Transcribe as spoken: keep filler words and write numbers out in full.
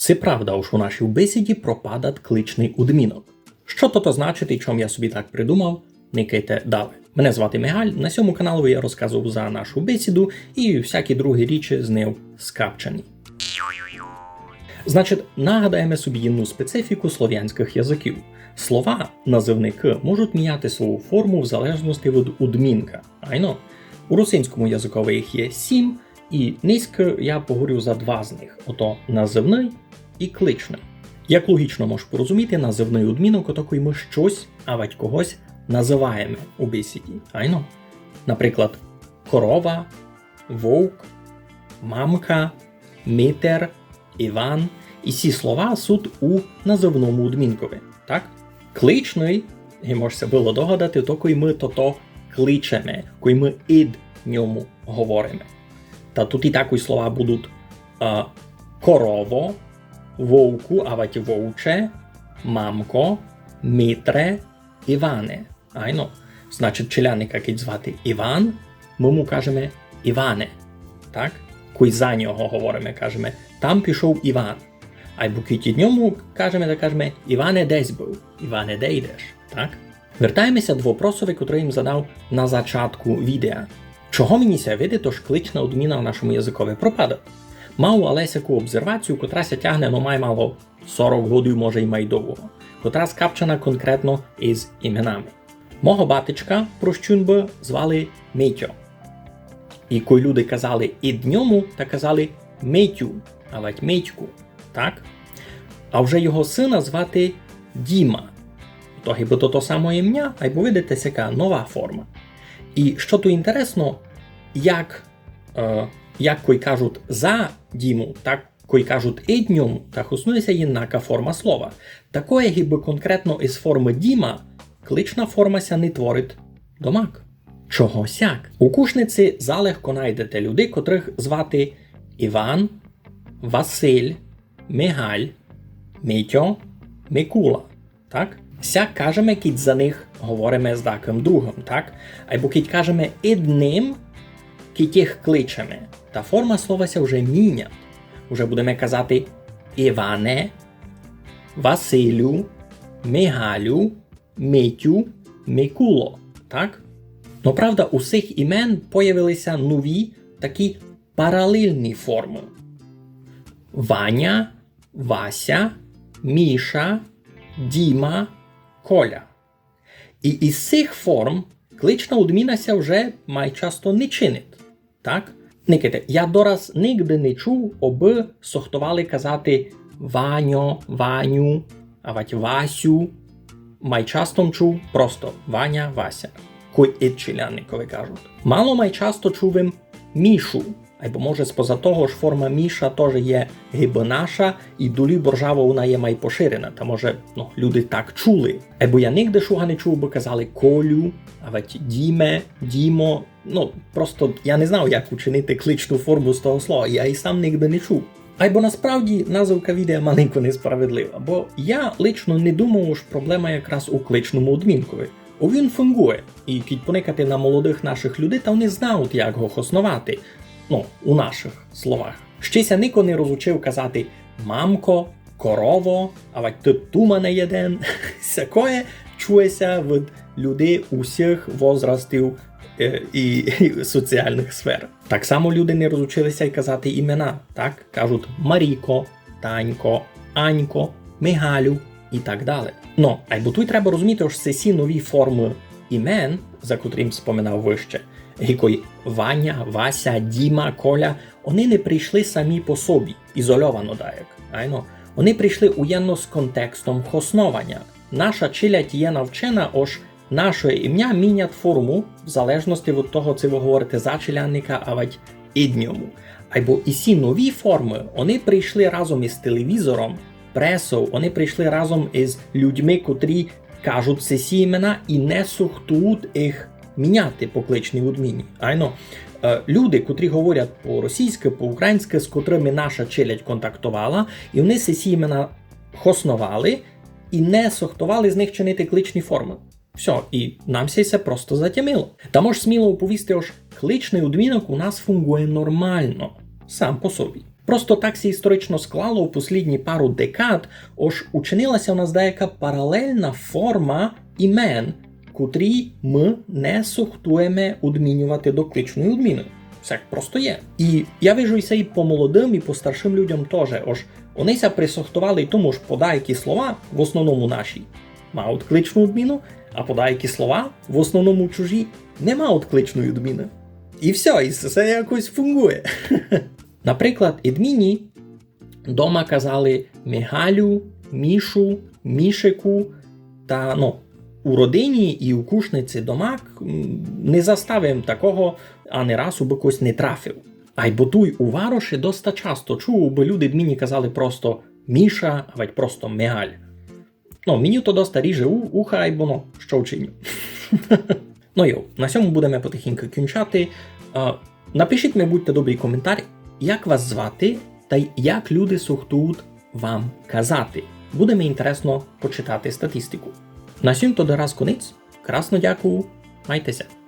Ци правда, ож у нашій бесіді пропадат кличный удмінок. Што тото значить і чом я собі так придумав, никайте дале. Мене звати Мигаль, на сьому каналови я розказовав за нашу бесіду і всякі другі річі з нив скапчані. Значить, нагадаєме собі єдну специфіку словянськых языків. Слова, назывникы, можуть міняти свою форму в залежности від удмінка. Айно, у русинському языкови їх є сім, і нынька я поговорю за два з них. Ото назывный і кличный. Як логічно мож порозуміти, назывный удмінок ото кой мы штось авадь когось называєме у бесіді. Айно? Наприклад, корова, вовк, мамка, митер, Іван. І сі слова суть у назывному удмінкови, так? Кличный, і мож ся было догадати, то кой мы тото кличеме, кой мы ид ньому говориме. Та туй і такой слова будуть, а, корово, вовку, авадь вовче, мамко, митре, Іване. Айно. Значить, челядника кидь звати Іван, мы му кажеме Іване. Так? Кой за нього говориме, кажеме: «Там пішов Іван». Айбо кидь ид ньому кажеме, та кажеме: «Іване, десь быв? Іване, де йдеш?» Так? Вертаєме ся до вопросови, котрый им задав на зачатку відеа. Чого мені ся видить, ож клична удміна в нашому языкови пропадат? Мав у Олеся таку обзервацію, котра ся тягне, но, май мало сорок годів, може, й май довго, котра скапчана конкретно из іменами. Мого батечка, прощун бы, звали Митьо. І кой люди казали ид ньому, та казали Митю, авадь Митьку, так? А вже його сына звати Діма. То гибы то, то саме імня, айбо видите, сяка нова форма. І што туй інтересно, як, е, як кой кажуть за Діму, так кой кажуть ид ньому, та хоснує ся єднака форма слова. Такоє, гибы конкретно из формы Діма, клична форма ся не творить домак. Чого сяк? У Кушници залегко найдете людей, котрых звати Іван, Василь, Мигаль, Митьо, Микула. Так? Сяк кажеме, кидь за них говориме з дакым другым, так? Айбо кидь кажеме ид ним, кидь їх кличеме, та форма слова ся вже мінять. Уже будеме казати Іване, Василю, Мигалю, Митю, Микуло, так? Но правда, у сих імен появили ся нові такі паралельні формы. Ваня, Вася, Міша, Діма, Коля. І из сих форм клична удміна ся вже май часто не чинить. Так? Никайте, я дораз нигде не чув, обы сохтовали казати Ваньо, Ваню, авадь Васю. Май часто м чув просто Ваня, Вася. Кой ид челядникови кажуть. Мало май часто чув им Мішу. Айбо може споза того, ож форма Міша тоже є гибы наша, і долі Боржаво она є май поширена, та може, ну, люди так чули. Айбо я нигде шуга не чув, бы казали Колю, авадь Діме, Дімо. Ну, просто я не знав, як учинити кличну форму з того слова, я і сам нигде не чув. Айбо насправді назывка відеа маленько несправедлива, бо я лично не думав, ож проблема якраз у кличному удмінкови. О, він фунґує, і кідь поникати на молодых нашых людей, та они знають, як го хосновати. Ну, у нашых словах. Ще ся нико не розучив казати мамко, корово, авадь ты тумане єден. Сякоє чує ся від людей усіх возрастів, е, і, і соціальных сфер. Так само люди не розучили ся й казати імена, так? Кажуть Маріко, Танько, Анько, Мигалю і так дале. Но, айбо туй треба розуміти, ож сесі нові формы імен, за котрі м споминав выще, гикой Ваня, Вася, Діма, Коля, они не прийшли самі по собі, ізольовано даяк. Айно, они прийшли уєдно з контекстом хоснованя. Наша челядь є навчена, ож наше імня мінять форму в залежности від того, ци вы говорите за челядника, авадь ид ньому. Айбо і сі нові формы, они прийшли разом из телевізором, пресов, они прийшли разом из людьми, котрі кажуть сесі імена і не сохтують їх міняти по кличній удміні. Айно, е, люди, котрі говорять по-російськы, по-українськы, з котрыми наша челядь контактовала, і они сесі імена хосновали, і не сохтовали з них чинити кличні формы. Всьо, і нам ся се просто затямило. Та мож сміло оповісти, ож кличный удмінок у нас фунґує нормално, сам по собі. Просто так ся історично склало у послїдні пару декад, ож учинила ся у нас даяка паралельна форма імен, котрі мы не сохтуєме одмінювати до кличної одміны. Всяк просто є. І я вижу і се і по молодым, і по старшым людям тоже. Ож они ся присохтовали й тому, ож подаякі слова, в основному наші, мають кличну одміну, а подаякі слова, в основному чужі, не мають кличної одміны. І всьо, і се, се якось фунґує. Наприклад, ид мені дома казали Мигалю, Мишу, Мишику, та, ну, у родині і у Кушниці домак, м, не застав им такого, ани раз убы кось не трафив. Айбо туй у вароши доста часто чув, убы люди ид мені казали просто Миша, авадь просто Мигаль. Ну, мені то доста ріже у-, уха, айбо, ну, што вчиню. Ну йо, на сьому будеме потихеньку кінчати. А, напишіть ми, будьте добрі, коментар, як вас звати, тай як люди сохтують вам казати. Буде ми інтересно почитати статистику. На сьому то дораз конець. Красно дякую. Майте ся.